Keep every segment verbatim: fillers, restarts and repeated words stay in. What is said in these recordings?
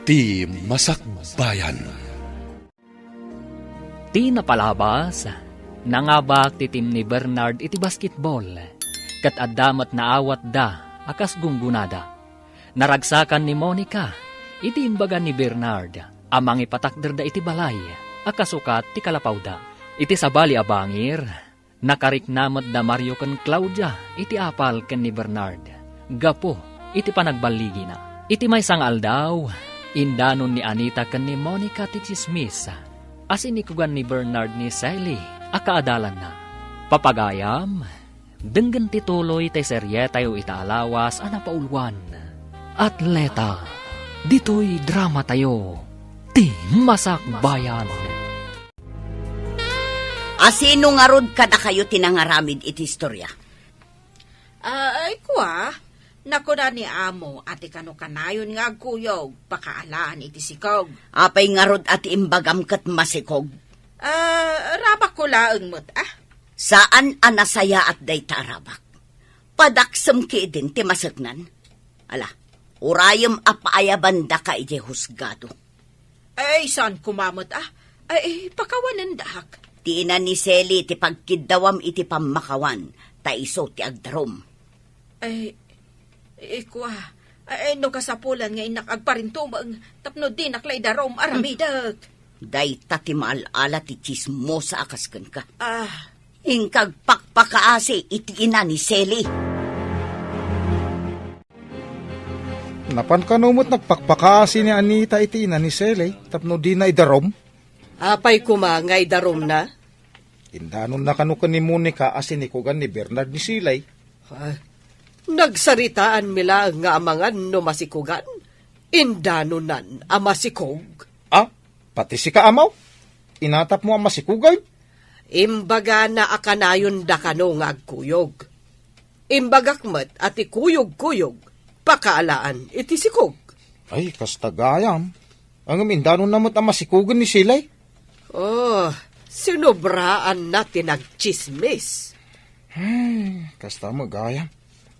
Ti Masakbayan. Ti napalabas, nangabak ti team ni Bernard iti basketball, ket adda met naawatda a kas gunggonada. Naragsakan ni Monica iti imbaga ni Bernard a mangipatakderda iti balay a kasukat ti kalapawda. Iti sabali a bangir, nakarikna met da Mario ken Claudia iti apal ken ni Bernard gapu iti panagballigina. Iti maysa nga aldaw, indanon ni Anita ken ni Monica ti tsismis a sinikugan ni Bernard ni Sally a kaadalanna. Papagayam, denggen ti tuloy ti serietayo ita a lawas a napauluan. Atleta, ditoy dramatayo, Ti Masakbayan. A sino ngarud kadakayo ti nangaramid iti istorya? Ay, kua, nakuna ni Amo a ti kano kanayon nga agkuyog, pakaalaan iti sikog. Apay ngarud a ti imbagam ket masikog? Ah, rabakko laeng met, ah. Saan a nasayaat dayta a rabak. Padaksem ketdin ti maseknan. Ala, urayem a paayabandaka idiay husgado. Ay, saan koma met, ah? Ay, pakawanendak. Ti ina ni Sally ti pagkiddawam iti pammakawan, ta isu ti agdarum. Ay, ikua, ay, no kasapulan nga innak agparintumeng, tapno dinak la idarum, aramidek. Dayta ti maal-ala ti tsismosa a kas kenka. Ah. Inka agpakpakaasi iti ina ni Sally. Napan kano met nagpakpakaasi ni Anita iti ina ni Sally tapno dina idarum? Apay koma nga idarumna? Indanonna kano ken ni Monica a sinikugan ni Bernard ni Sally. Ah, nagsaritaanmi laeng nga amangan no masikugan. Indanonan a masikog. Ah, pati sika, Amaw? Inatapmo a masikugan? Imbagana a kanayonda kano nga agkuyog. Imbagak met a ti kuyog-kuyog, pakaalaan iti sikog. Ay, kasta gayam. Ngem indanonna met a masikugen ni Sally. Oh, sinobraanna ti nagtsismis. Ay, kasta met gayam.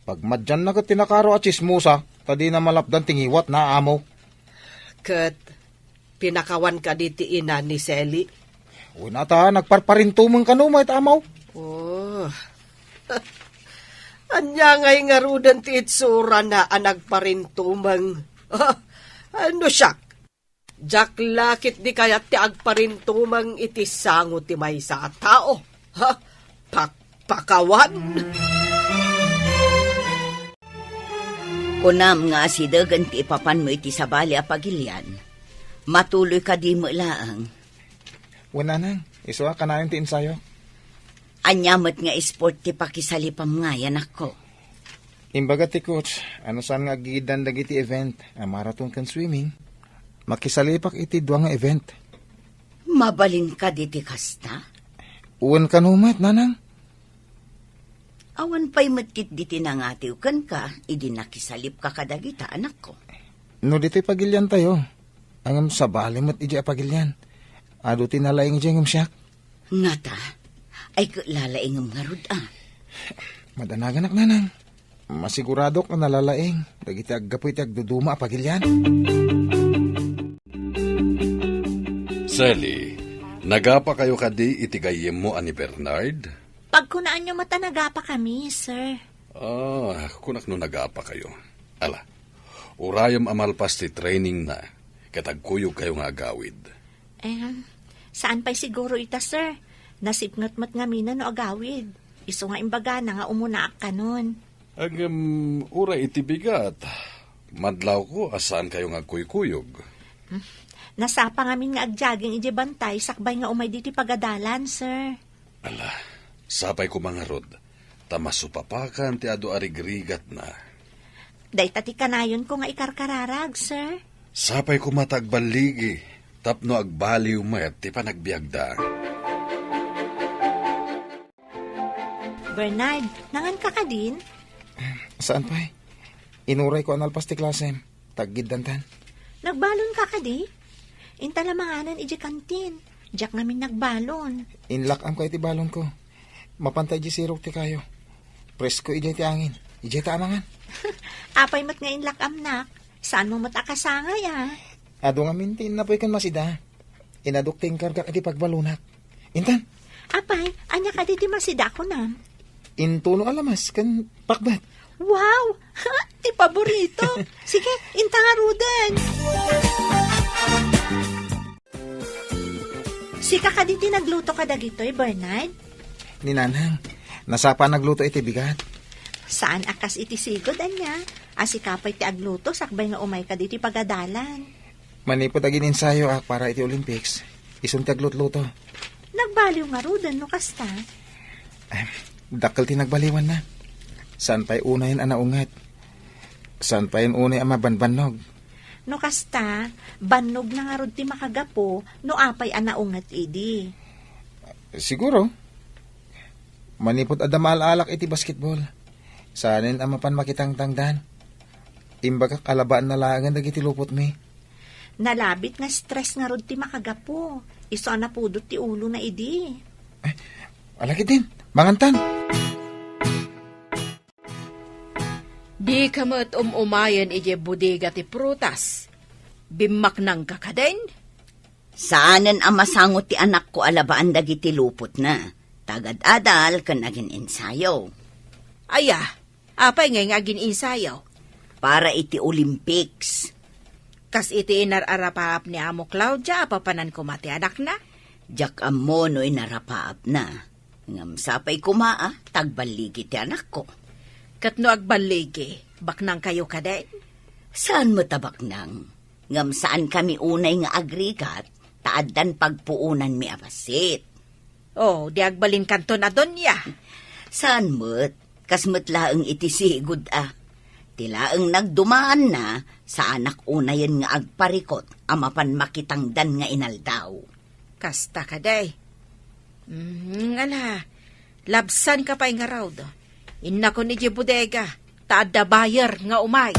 Pagmadianna ket ti nakaro a tsismosa, ta dina malapdan ti ngiwatna, Amo. Ket pinakawan kadi ti ina ni Sally? Wen a ta, nagparparintumeng kano met, Amaw. Oh. Ania ngay ngaruden ti itsurana a nagparintumeng? No siak, diak la ketdi kayat ti agparintumeng iti sango ti maysa a tao. Ha? Pakpakawan? Kunam nga asidegen ti ipapanmo iti sabali a pagilian. Matuloy kadi met laeng. Wen, nanang, isu a kanayon ti ensayo. Ania met nga sport ti pakisalipam ngay, anakko? Imbaga ti coach, no saan nga aggigiddan dagiti event a marathon ken swimming, makisalipak iti dua nga event. Mabalin kadi ti kasta? Wen kano met, nanang. Awan pay met ketdi ti nangatiw kenka idi nakisalipka kadagita, anakko. No ditoy pagiliantayo, ngem sabali met idiay a pagilian. Adu ti nalaing idiay ngem siak. Ngata, ay ket lalaingem ngarud a. Madanaganak, nanang. Masiguradok a nalalaing dagiti aggapu iti agduduma a pagilian. Sally, nagapakayo kadi iti gayyemmo a ni Bernard? Pagkunaanyo met a nagapakami, sir. Ah, kunak no nagapakayo. Ala, urayem a malpas ti trainingna, ket agkuyogkayo nga agawid. Em, saan pay siguro ita, sir. Nasipnget met ngamin no agawid. Isu nga imbagana nga umunaak kanon. Ngem, uray iti bigat, madlawko a saankayo nga agkuykuyog. Hmm. Nasapa ngamin nga agjogging idiay bantay sakbay nga umay ditoy pagadalan, sir. Ala, sapay koma ngarud, ta masupapakan ti adu a rigrigatna. Dayta ti kanayonko nga ikarkararag, sir. Sapay koma ta agballigi, tapno agbaliw met ti panagbiagda. Bernard, nanganka kadin? Saan pay? Inurayko a nalpas ti klasem. Taggiddantan. Nagbalonka kadi? Inta la manganan idiay kantin. Diak ngamin nagbalon. Inlak-amko iti balonko. Mapanta idiay sirok ti kayo. Presko idiay ti angin. Idiay ta amangan. Apay met nga inlak-amnak? Saanmo met a kasangay, a? Adu ngamin ti innapoy ken masida. Inadok ti inkargak iti pagbalunak. Intan. Apay, ania kadi ti masida kunam? Intuno a lamas ken pakbat. Wow! Ti paborito. Sige, inta ngaruden. Sika kadi ti nagluto kadagitoy, Bernard? Ni Nanang, nasapa nagluto iti bigat. Saan a kas iti sigud, ania? A sika pay ti agluto sakbay nga umayka ditoy pagadalan. Manipud agin-ensayoak para iti Olympics, isun ti aglutluto. Nagbaliw ngaruden no kasta? Dakkel ti nagbaliwanna. Saan pay unayen a naunget. Saan pay unay a mabanbannog. No kasta, bannogna ngarud ti makagapu no apay a naunget idi. Siguro. Manipud adda maal-alak iti basketball, saanen a mapan makitangtangdan. Imbagak a labaanna laengen dagiti lupotmi. Nalabit nga stress ngarud ti makagapu. Isu a napudot ti ulona idi. Ay, ala ketdin, mangantan. Dika met um-umayen idiay bodega ti prutas. Bimmaknangka kadin? Saanen a masango ti anakko a labaan dagiti lupotna. Ta agad-adal ken agin-ensayo. Aya, apay ngay nga agin-ensayo? Para iti Olympics. Kas iti inar-arapaap ni Amo Claudia a papanan koma ti anakna? Diak ammo no inarapaapna. Ngem sapay koma a ta agballigi ti anakko. Ket no agballigi, baknangkayo kadin? Saan met a baknang. Ngem saankami unay nga agrigat, ta addan pagpuonanmi a bassit. Oh, di agbalinkanton a Doña. Saan met, kas met laeng iti sigud a. Ti laeng nagdumaanna, saanak unayen nga agparikot a mapan makitangdan nga inaldaw. Kasta kadi. Mm, ala, labsanka pay ngarud. Innakon idiay bodega, ta adda buyer nga umay.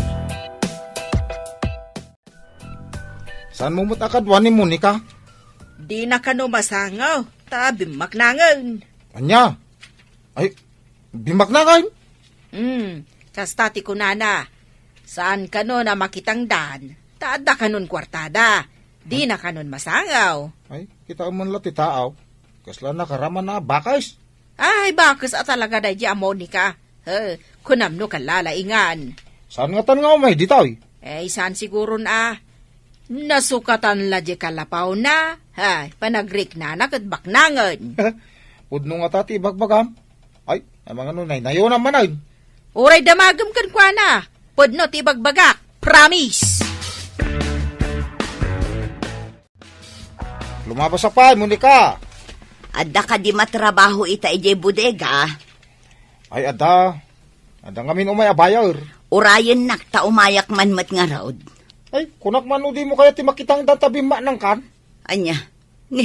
Saanmo met a kadua ni Monica? Dina kano masango, ta bimmaknangen. Ania? Ay, bimmaknangen? Hmm, kasta ti kunana. Saan kano a makitangdan, ta adda kanon kuartada. Dina kanon masango. Ay, kitaem man la ti taaw. Kasla nakaraman a bakes. Ay, bakes a talaga daydi a Monica. He, kunam no kallalaingan. Saan ngatan nga umay ditoy? Eh, saan siguron a. Nasukatan la di kalapawna. Ay, panagriknana ket baknangen. Pudno ngata ti ibagbagam? Ay, amangano naynayonam manen. Uray damagem kenkuana. Pudno ti ibagbagak. Promise! Lumabas a pay, Monica. Adda kadi matrabaho ita idiay bodega? Ay, adda. Adda ngamin umay a buyer. Urayennak ta umayak man met ngarud. Ay, kunak man no dimo kayat ti makitangdan ta bimmaknangkan? Ania? Ni,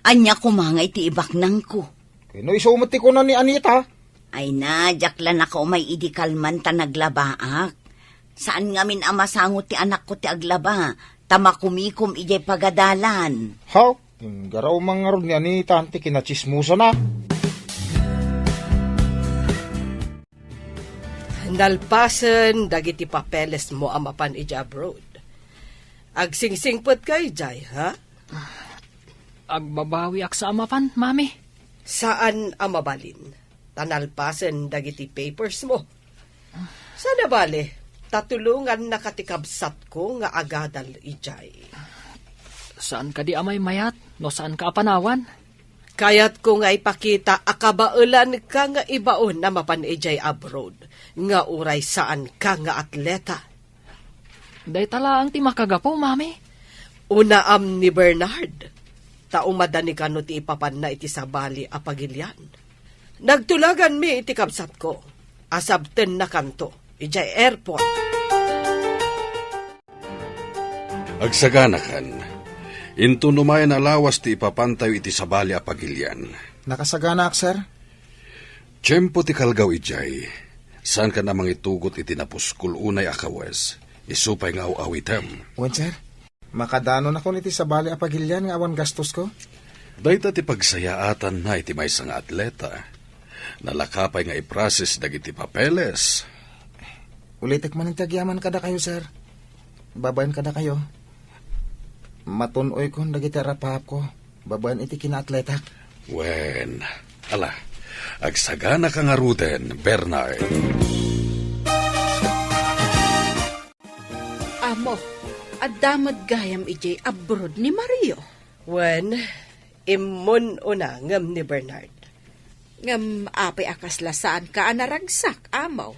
ania koma nga iti ibaknangko? Ken no isu met ti kuna ni Anita? Ay na, diak la nakaumay idi kalman ta naglabaak. Saan ngamin a masango ti anakko ti aglaba, ta makumikom idiay pagadalan. Haw, inggaraw man ngarud ni Anita ti kinatsismosana. Nalpasen dagiti papelesmo a mapan idiay abroad. Agsingsingpetka idiay, ha? Agbabawiak sa a mapan, Mami. Saan a mabalin, ta nalpasen dagiti papersmo. Saan a bale, ta tulongannaka ti kabsatko nga agadal idiay. Saan kadi a maymayat no saanka a panawan? Kayatko nga ipakita a kabaelanka nga ibaon a mapan idiay abroad nga uray saanka nga atleta. Dayta laeng ti makagapu, Mami. Unaam ni Bernard, ta umadani kano ti ipapanna iti sabali a pagilian. Nagtulaganmi iti kabsatko a sabtennakanto idiay airport. Agsaganakan. Inton umayen a lawas ti ipapantayo iti sabali a pagilian. Nakasaganaak, sir. Tiempo ti kalgaw idiay. Saankan a mangitugot iti napuskol unay a kawes. Isu pay nga aw-awitem. Wen, sir. Makadanonakon iti sabali a pagilian nga awan gastosko? Dayta ti pagsayaatanna iti maysa nga atleta. Nalaka pay nga i-process dagiti papeles. Ulitek manen ti agyaman kadakayo, sir. Babaen kadakayo. Matun-oykon dagiti arapapko babaen iti kinaatletak. Wen, ala, agsaganaka ngaruden, Bernard. Amo, adda met gayam idiay abroad ni Mario. Wen, immun-una ngem ni Bernard. Ngem apay a kasla saanka a naragsak, Amo?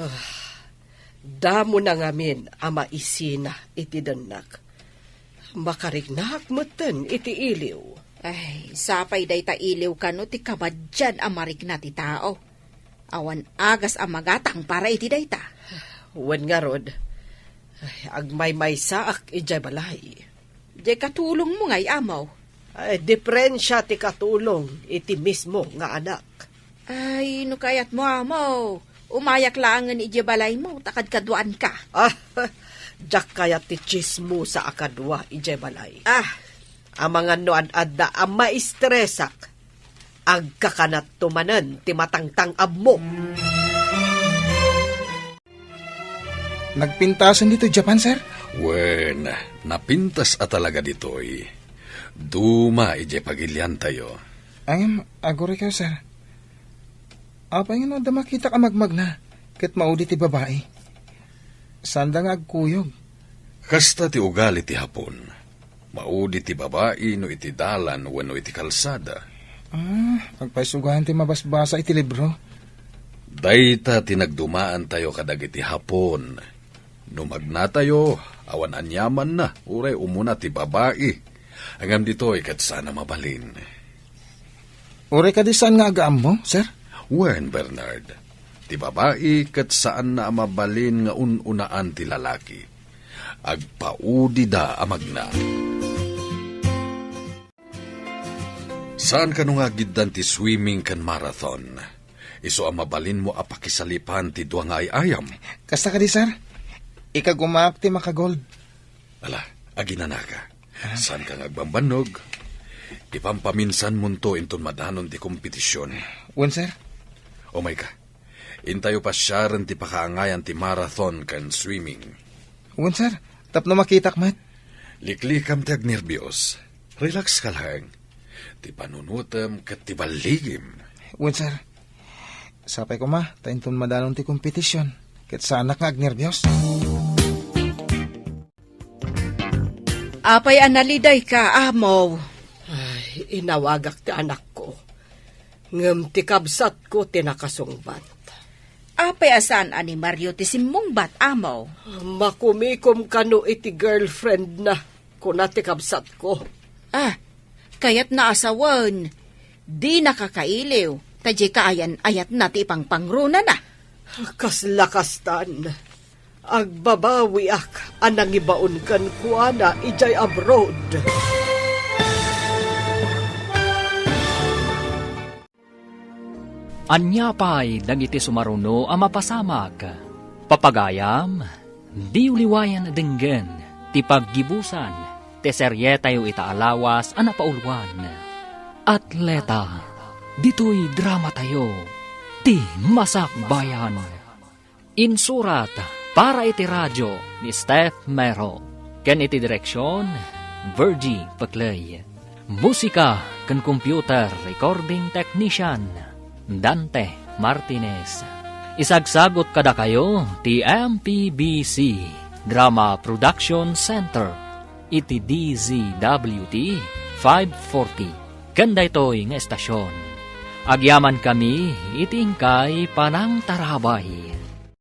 Ah, damo na ngamin a maisina iti dennak. Makariknak metten iti iliw. Ay, sapay dayta iliw kano ti kabaddian a marikna ti tao. Awan agas a magatang para iti dayta. Wen ngarud, ay, agmaymaysaak idiay balay. Diay katulongmo ngay, Amo? Ay, diferensia ti katulong iti mismo nga anak. Ay, no kayatmo, Amo, umayak laengen idiay balaymo, ta kadkaduaanka. Ah, diak kayat ti tsismosa a kadua idiay balay. Ah. Amangan no ad-adda a maistresak, agkakanatto manen ti matangtang-abmo. Nagpintasen ditoy Japan, sir? Wen, napintas a talaga ditoy. Duma idiay pagiliantayo. Ngem, aguray kayo, sir. Apay nga no adda makitak a magmagna, ket maudi ti babai? Saanda nga agkuyog. Kasta ti ugali ti Hapon. Maudi ti babai no iti dalan wenno iti kalsada. Ah, agpaisugayan ti mabasbasa iti libro. Dayta ti nagdumaantayo kadagiti Hapon. No magnatayo, awan aniamanna, uray umuna ti babai. Ngem ditoy ket saan a mabalin. Uray kadi saan nga agaammo, sir? Wen, Bernard, ti babai ket saanna a mabalin nga un-unaan ti lalaki. Agpaudida a magna. Saan kano nga agiddan ti swimming ken marathon? Isu a mabalinmo a pakisalipan ti dua nga ay-ayam. Kasta kadi, sir? Ikagumaak ti makagold. Ala, aginanaka. Ah. Saanka nga agbambannog? Ipampaminsanmonto inton madanon ti kompetision. Wen, sir. Umayka. Intayo pasiaren ti pakaangayan ti marathon ken swimming. Wen, sir. Tapno makitak met. Liklikam ti agnerbios. Relax ka laeng. Ti panunotem ket ti balligim. Wen, sir. Sapay koma, ta inton madanon ti kompetision, ket saanak nga agnerbios. Apay a nalidayka, Amo? Ay, inawagak ti anakko. Ngem ti kabsatko ti nakasungbat. Apay a saan a ni Mario ti simmungbat, Amo? Makumikom kano iti girlfriendna, kuna ti kabsatko. Ah, kayatna a sawen, dina kakailiw, ta diay kaayan-ayatna ti ipangpangronana. Kasla kastan. Agbabawiak a nangibaon kenkuana idiay abroad. Ania pay dagiti sumaruno a mapasamak? Papagayam, diyo liwayan a denggen ti paggibusan ti serietayo ita a lawas a napauluan. Atleta, ditoy dramatayo, ti Masakbayan. Insurat para iti radio ni Steph Mero, ken iti direksion, Virgie Pecley. Musika ken computer recording technician, Dante Martinez. Isagsagut kadakayo ti M P B C Drama Production Center iti D Z W T five forty. Ken daytoy nga estasion, agyamankami iti inkay panangtarabay.